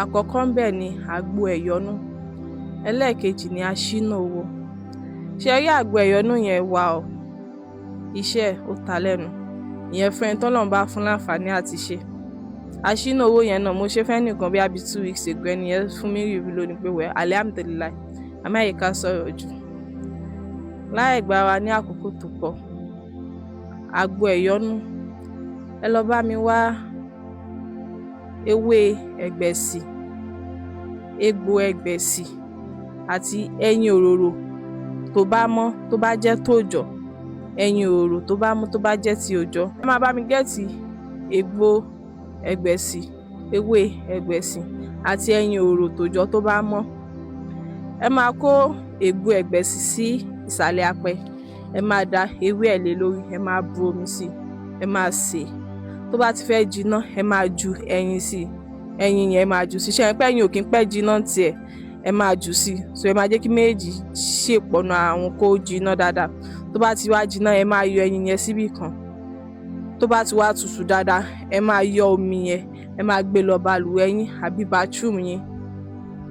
Àkọ́kọ́ ńbẹ̀ ni àgbo ẹ̀yọ́nú, ẹlẹ́ẹ̀kejì ni aṣínà owó. Ṣé ẹ rí àgbo ẹ̀yọ́nú yẹn wà o, iṣẹ́ ẹ̀ ó ta lẹ́nu. Ìyẹn fún ẹni tọ́lọ́run bá fún láǹfààní àti ṣe. Aṣínà owó yẹn náà, mo ṣe fẹ́nìkan bóyá bí 2 weeks ago, ẹni yẹn fún mi review lónìí pé, well, alhamdulillahi, àmọ́ àyè ká sọ̀rọ̀ jù. Láì gbára wa ní àkókò tó pọ̀, àgbo ẹ̀yọ́nú, ẹ lọ bá mi wá ewé ẹ̀gbẹ̀sì, egbò ẹ̀gbẹ̀sì àti ẹyin òróró tó bá mọ́, tó bá jẹ́ tòòjọ́, ẹyin òróró tó bá mọ́, tó bá jẹ́ ti òòjọ́. Ẹ máa bá mi get egbò ẹ̀gbẹ̀sì, ewé ẹ̀gbẹ̀sì àti ẹyin òróró tòòjọ́ tó bá mọ́. Ẹ máa kó egbò ẹ̀gbẹ̀sì sí ìsàlẹ̀ apẹ, ẹ máa da ewé ẹ̀ lé lórí, ẹ máa bu omi sí i, ẹ máa sè é. Tó bá ti fẹ́ jiná, ẹ máa ju ẹyin sí i. Ẹyin yẹn, ẹ máa jù sí i. Ṣé ẹ mọ̀ pé ẹyin ò kí ń pẹ́ jiná ní tiẹ̀? Ẹ máa jù sí i. So ẹ máa jẹ́ kí méjèèjì sè pọ̀ nínú ara wọn kó jiná dáadáa. Tó bá ti wá jiná, ẹ máa yọ ẹyin yẹn síbì kan. Tó bá ti wá tutù dáadáa, ẹ máa yọ omi yẹn, ẹ máa gbé lọ balùwẹ̀ yín àbí bathroom yín.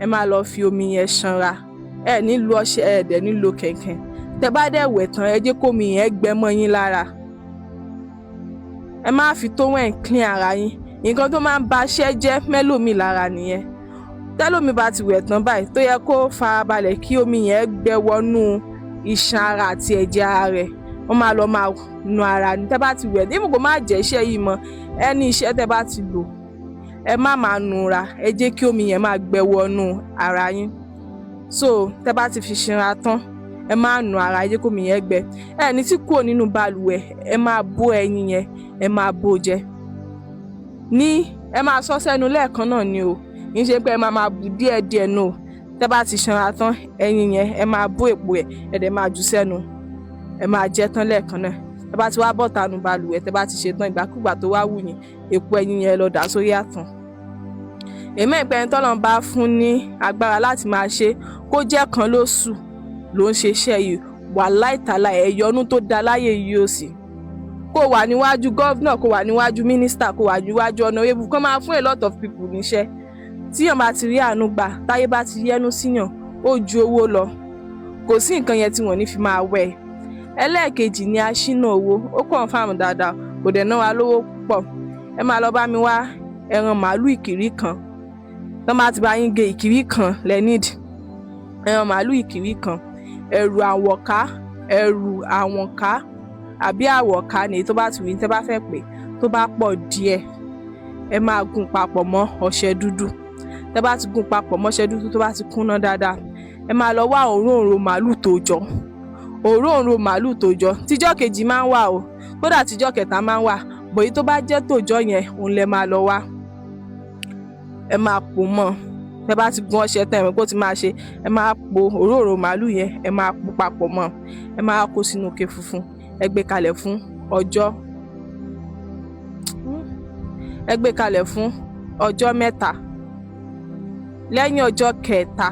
Ẹ máa lọ fi omi yẹn ṣanra. Ẹ ní lo ọṣẹ, ẹ dẹ̀ ní lo kẹ̀ǹkẹ̀n. Tẹ bá dẹ̀ wẹ̀ tán, ẹ jẹ́ kómi yẹn gbẹ mọ́ yín lára. Ẹ má fi towel clean ara yín. Nǹkan tó máa ń ba iṣẹ́ jẹ́ mẹ́lòmíì lára nìyẹn. Tẹ́lòmíì bá ti wẹ̀ tán báyìí, tó yẹ kó farabalẹ̀ kí omi yẹn gbẹ wọnú iṣan ara àti ẹ̀jẹ̀ ara rẹ̀, wọ́n máa lọ máa nu ara ní. Tẹ́ bá ti wẹ̀, even kó má jẹ́ iṣẹ́ yìí mọ́, ẹni iṣẹ́ tẹ́ bá ti lò, ẹ má máa nura, ẹ jẹ́ kí omi yẹn máa gbẹ wọnú ara yín. So tẹ́ bá ti fi ṣanra tán, ẹ má nu ara, ẹ jẹ́ kómi yẹn gbẹ. Ẹ ní tí kúrò nínú balùwẹ̀, ẹ máa bó ẹyin yẹn, ẹ máa bó jẹ. Ní ẹ máa sọ sẹ́nu lẹ́ẹ̀kan náà ni o, kì í ṣe pé ẹ máa máa bù díẹ̀díẹ̀, no. Tẹ́ bá ti ṣanra tán, ẹyin yẹn, ẹ máa bó èpo ẹ̀, ẹ dẹ̀ máa jù sẹ́nu, ẹ máa jẹ tán lẹ́ẹ̀kan náà. Tẹ́ bá ti wá bọ́ta nínú balùwẹ̀, tẹ́ bá ti ṣe tán, ìgbàkúgbà tó wá wù yín, èpo ẹyin yẹn, lọ dà sórí àtàn. Èmi mọ̀ pé ẹni tọ́lọ́run bá fún ní agbára láti máa ṣe, kó jẹ́ kan lóṣù ló ń ṣe iṣẹ́ yìí, wàláì tàláì, ẹ̀yọ́nú tó dá láyé yìí ò sí. Kó wà níwájú governor, kó wà níwájú mínísítà, kó wà níwájú honourable, kó máa fún a lot of people níṣẹ́. Tíyàn bá ti rí àánú gbà, táyé bá ti yẹ́nú síyàn, ó ju owó lọ. Kò sí nǹkan yẹn tí wọ́n ní fi máa wẹ̀. Ẹlẹ́ẹ̀kejì ni aṣínà owó. Ó confirm dáadáa, kò dẹ̀ ná wa lówó púpọ̀. Ẹ máa lọ bá mi wá ẹran màálù ìkìrí kan. Tọ́ bá ti bá yín gé ìkìrí kan lẹ need. Ẹran màálù ìkìrí kan, ẹ̀rù àwọ̀ká, ẹ̀rù àwọ̀nká àbí àwọ̀ká ni, tó bá ti wù yín tẹ́ bá fẹ́ pè, tó bá pọ̀ díẹ̀, ẹ máa gún papọ̀ mọ́ ọṣẹ dúdú. Tẹ́ bá ti gún papọ̀ mọ́ ọṣẹ dúdú, tó bá ti kúnná dáadáa, ẹ máa lọ wá òróǹro màálù tó jọ, òróǹro màálù tó jọ. Tíjọ́ kejì máa ń wà o, kódà tíjọ́ kẹta máa ń wà, bòyí tó bá jẹ́ tòjọ́ yẹn, òun lẹ máa lọ wá. Ẹ máa pò mọ́. Tẹ́ bá ti gún ọṣẹ tán, ẹ mọ̀ pé ó ti máa ṣe. Ẹ máa po òróǹro màálù yẹn, ẹ máa pò papọ̀ mọ́, ẹ máa kó sínú ike funfun, ẹ gbé kalẹ̀ fún ọjọ́, ẹ gbé kalẹ̀ fún ọjọ́ 3. Lẹ́yìn ọjọ́ kẹta,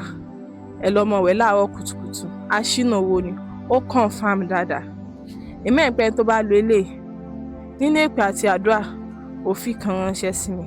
ẹ lọ máa wẹ̀ láàárọ̀ kùtùkùtù. Aṣínà owó ni, ó confirm dáadáa. Èmi ẹ̀ pé ẹni tó bá lo eléyìí nínú èpè àti àdúrà, òfin kan ránṣẹ́ sí mi.